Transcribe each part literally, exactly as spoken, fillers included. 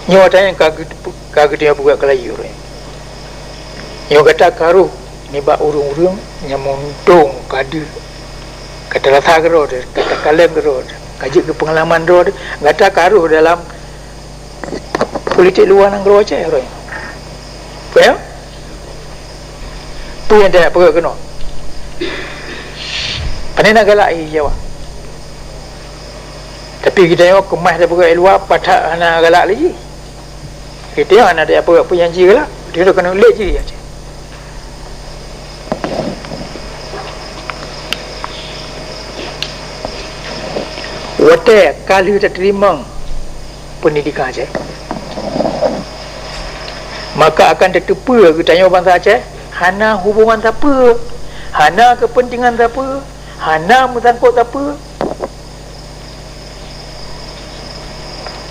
Nyoe ata nyang ka geuteupeu-, ka geutanyoe peugah keulayi uroe nyoe. Nyoe gata ka rhoh nibak ureuëng-ureuëng nyang meuuntông ka deuh, ka teurasa keudroe, ka takalon keudroe, ka jeuet keu peungalaman droe, gata ka rhoh dalam politik luwa nanggroe Aceh uroe nyoe. Peue nyoe? Peue nyang tapeugah keunoe? Pane na galak i Jawa. Tapi geutanyoe keumah tapeugah i luwa, pat that hana galak lé jih. Geutanyoe hana tapeugah peue nyang jih galak. Geutanyoe keuneuk lé jih Aceh. Watée ka lheueh tateurimong pendidikan Aceh, maka akan tateupeue geutanyoe bansa Aceh hana hubungan sapeue, hana keupeuntengan sapeue, hana meusangkot sapeue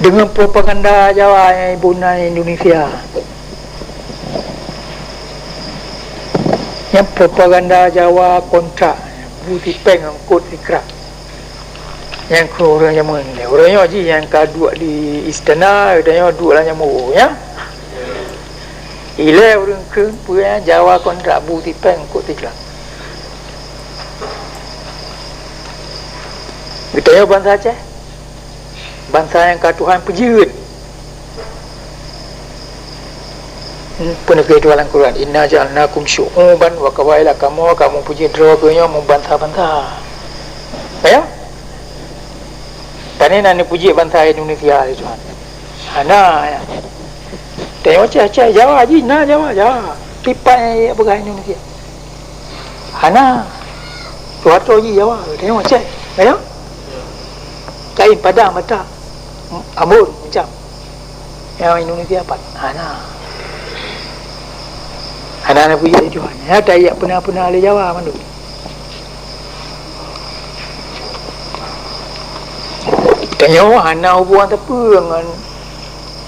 deungon propaganda Jawa nyang iboh nan Indonesia. Nyan propaganda Jawa kontrak, bu sipéng ngon kot sikrak. Nyang keu ureuëng jameun ilée. Ureuëng nyoe jih nyang ka duek di istana, ureuëng nyoe duek lam jamur, ya. Ilée ureuëng kheun peue nyan Jawa kontrak bu sipéng kot sikrak. Geutanyoe bansa Aceh, bansa nyang ka Tuhan peujeuet. Hmm, peue neukheun Tuhan lam Quran, "Inna ja'alnakum syu'uban wa qabaila", kamoe ka meupeujeuet droe geutanyoe meubansa-bansa. Ya? Pane na neupeujeuet bansa Indonesia lé Tuhan? Hana, ya. Tanyoe Aceh, Aceh, Jawa jih na Jawa, Jawa. Kiban nyang peugah Indonesia. Hana. Soeharto jih Jawa, tanyoe Aceh. Tanyoe? Kain, Padang, Batak, Ambon, macam. Nyang Indonesia pat? Hana. Hana na peujeuet lé Tuhan. Nyata jak peuna-peuna lé Jawa mandum. Tanyoe hana hubungan sapeue ngon,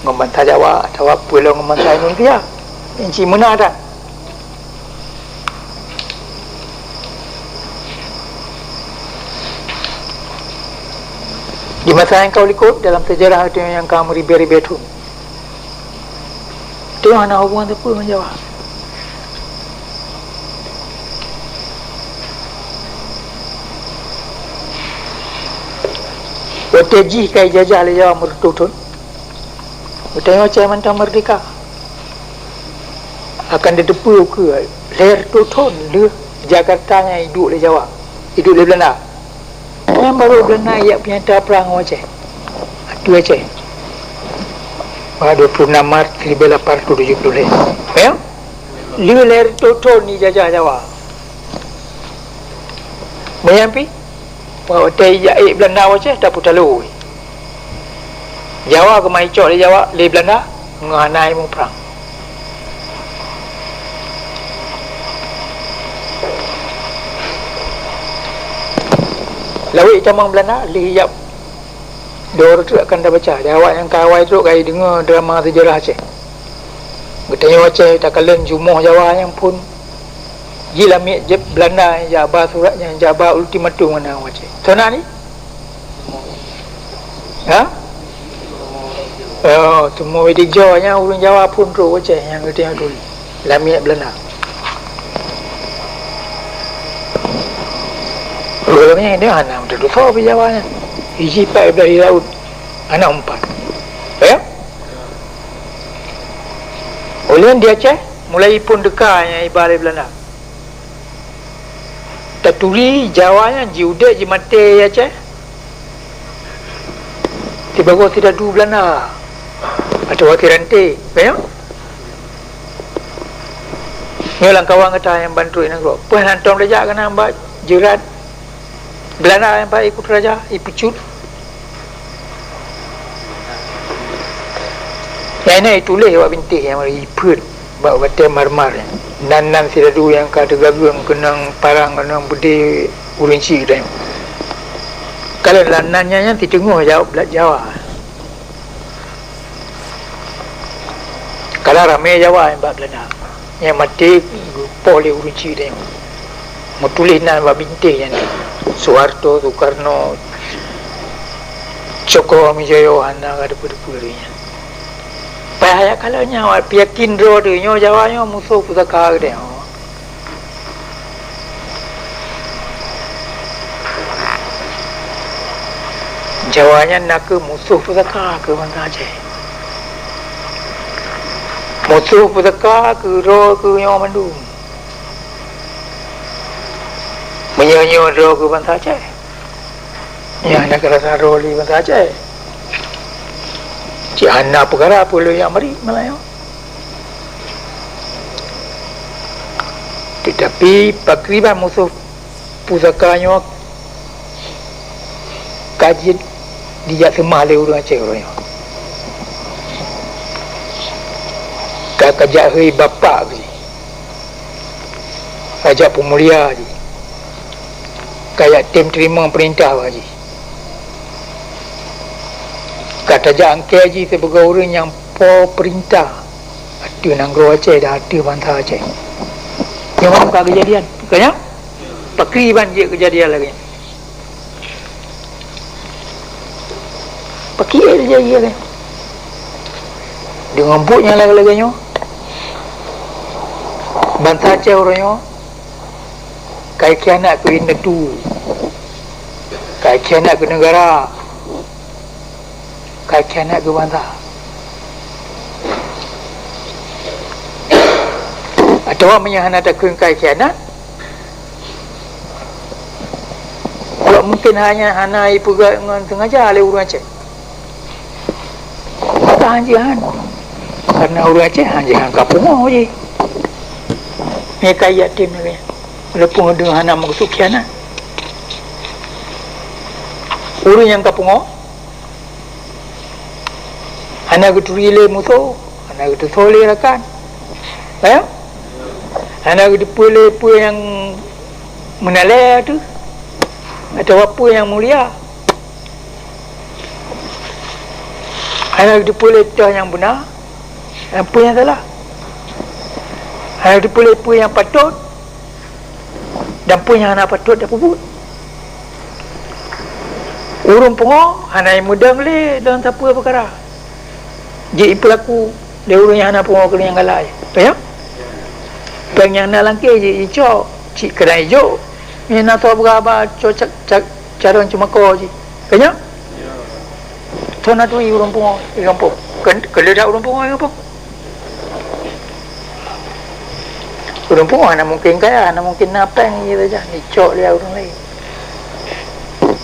ngon bansa Jawa atawa peue lom ngon bansa Indonesia. Nyan cit meunan that. Di masa nyang ka likot dalam sejarah geutanyoe nyang ka meuribée-ribée thon, geutanyoe hana hubungan sapeue ngon Jawa. Watée jih ka ijajah lé Jawa meureutoh thon, geutanyoe Aceh mantong meurdehka. Akan tateupeue keu lhèe reutôh thon lheueh Jakarta nyan iduek lé Jawa, iduek lé Beulanda. Nyan barô Beulanda ijak peunyata prang ngon Aceh, ateueh Aceh. Bak dua puluh enam Maret seribu lapan ratus tujuh puluh lhèe. Ya? Lheueh lhèe reutôh thon ijajah Jawa. Meunyan pih, watèe ijak ék Beulanda u Aceh, tapeutalo. Jawa keumah icok lé Jawa, lé Beulanda, ngon hana ilmu prang. Lawét itamong Beulanda, lheueh ijak dua reutôh akan tabaca. Di awak nyang ka awai trok ka ideungoe drama sejarah Aceh. Geutanyoe Aceh takalon jumoh Jawa nyang phon. Jilamiet jeuet Beulanda nyang jak ba surat, nyang jak ba ultimatum ngon ureueng Aceh. Soe nan nyan? Ha? Oh, Teungku Widi Joe nyan ureueng Jawa phon trok u Aceh nyang geutanyoe turi. Lamiet Beulanda. Ureueng nyan dia hana meututoe soe pih Jawa nyan. Iji pat ibarat di laôt. Hana umpat. Ya? Ulôn di Aceh, mulai phon teuka nyang iba lé Beulanda. Taturi Jawa nyan jiudép jimaté Aceh. Sibagoe sidadu Beulanda. Atawa siranté. Ka nyoe? Nyoe lam kawan gata nyang ban trok nanggroe. Peue hana tom tajak keunan bak jeurat Beulanda nyang bak iku raja, ipeucut. Nyang na ituléh bak bintéh nyang ipeuet bak batèe marmar nyan. Nan-nan sidadu nyang ka teugageung keunong parang, keunong beudé ureueng chik tanyoe. Kalau lam nan nyan, nyan siteungoh jaweueb blat Jawa. Kadang ramé Jawa nyang bak Beulanda, nyang maté geupoh lé ureueng chik tanyoe. Meutuléh nan bak bintéh nyan, Soeharto, Sukarno, Cokroamijoyo, hana ka teupeue-teupeue lé nyan. Payah jak kalon nyan, awak peuyakin droe teuh nyoe Jawa nyoe musoh pusaka geutanyoe. Jawa nyan nakeuh musoh pusaka keu bansa Aceh. Musoh pusaka keu droe keu nyoe mandum. Meunyoe nyoe droe keu bansa Aceh, nyan hana keurasa droe lé bansa Aceh. Cit hana peukara peue lé nyang meurit malah nyoe. Teutapi pakriban musoh pusaka nyoe ka jeuet dijak seumah lé ureuëng Aceh uroe nyoe. Ka, ka jak hôi bapak jih, ka jak peumulia jih, ka jak tem teurimong peurintah bak jih. Ka tajak angkée jih sibagoe ureuëng nyang po peurintah ateueh nanggroe Aceh dan ateueh bansa Aceh. Nyoe ka keujadian, bukan nyan? Pakriban jeuet keujadian lagée nyan. Pakriban jeuet keujadian lagée nyan. Deungon buet nyang lagée-lagée nyoe, bansa Aceh uroe nyoe ka ikhianat keu indatu, ka ikhianat keu neugara, ka ikhianat keu bansa. Atawa meunyoe hana takheun ka ikhianat, awak mungken hanya hana ipeugah ngon sengaja lé ureuëng Aceh. Maka hanjeut han. Karena ureuëng Aceh hanjeut han ka pungoe jih. Nyoe ka yatim lagée nyan. Walaupun ureuëng hana meukeusut khianat. Ureuëng nyang ka pungoe hana geuturi lé musoh, hana geuteusoe lé rakan. Ya? Hana geuteupeue lé peue nyang meunalée teuh, atawa peue nyang mulia. Hana geuteupeue lé toh nyang beuna, dan peue nyang salah. Hana geuteupeue lé peue nyang patot, dan peue nyang hana patot tapeubuet. Ureuëng pungoe hana jimeudong lé dalam sapeue peukara. Jeuet jipeulaku lé ureuëng nyang hana pungoe keu nyang galak. Paham? Péng nyang na lam kèh jeuet jicok, cit keunan ijok. Nyang na soe peugah haba cok ca-, ca-, carông ceumako jih. Ka nyan? Soe na turi ureuëng pungoe di gampông? Keu, keu leudak ureuëng pungoe di gampông? Ureuëng pungoe hana mungken kaya, hana mungken na péng jih saja, jicok lé ureuëng laén.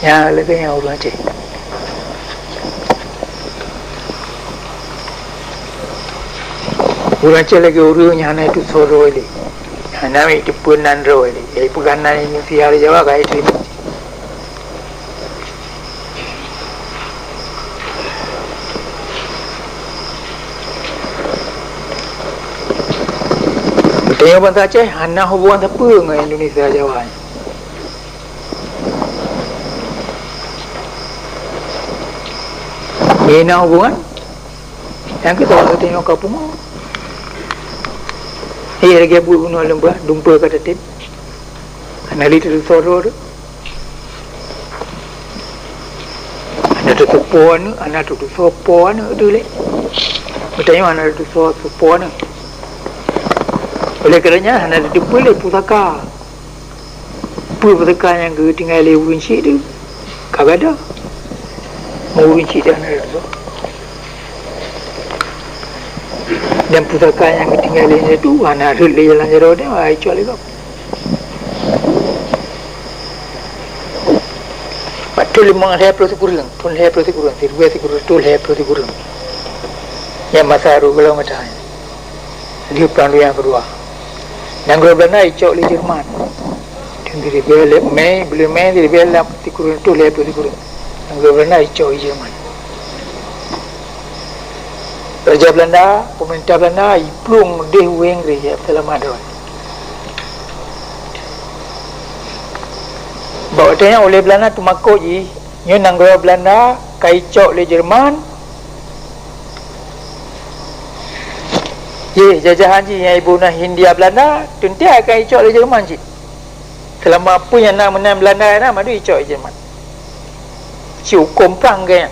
Nyan lagée nyan ureuëng Aceh. Ureuëng Aceh lagée ureuëng nyang hana jiteusoe droe lé. Hana jiteupeue nan droe lé. Nyang jipeugah nan Indonesia di Jawa ka jiteurimong. Geutanyoe bansa Aceh hana hubungan sapeue ngon Indonesia Jawa nyan. Meunyoe na hubungan, nyang keu saboh geutanyoe ka pungoe. Iya lagée buet bunoe leumbah, dumpeue ka tatem. Hana lé teutusoe droe teuh. Hana teutusoe po aneuëk, hana teutusoe po aneuëk teuh lé. Geutanyoe hana teutusoe po aneuëk. Oleh karenanya hana teutupeue lé pusaka. Peue pusaka nyang geutinggai lé ureuëng chik teuh ka gadôh. Meu ureuëng chik teuh hana teutusoe. Dan pusaka nyang geutinggai lé indatu hana rhot lé jalan jaroe teuh, ai cok lé gob. Bak thon limong lhée ploh sikureueng, thon lhée ploh sikureueng, siribée sikureueng reutôh lhée ploh sikureueng. Nyan masa rhot gohlom masa nyan. Lheueh Prang Dunia Keudua. Nanggroe Beulanda jicok lé Jerman. Thon siribée lhée Mei, buleuen Mei siribée lhée sikureueng reutôh lhée ploh sikureueng. Nanggroe Beulanda jicok lé Jerman. Raja Beulanda, peumeurintah Beulanda, jiplueng deh u Inggris, jak peuseulamat droe. Bak watée nyan ulée Beulanda teumakot jih, nyoe nanggroe Beulanda ka jicok lé Jerman. Jih, jajahan jih nyang iboh na Hindia Beulanda, teuntée ka jicok lé Jerman cit. Seulama peue nyang na meunan Beulanda na, mandum jicok lé Jerman. Cit hukôm prang geuh nyan.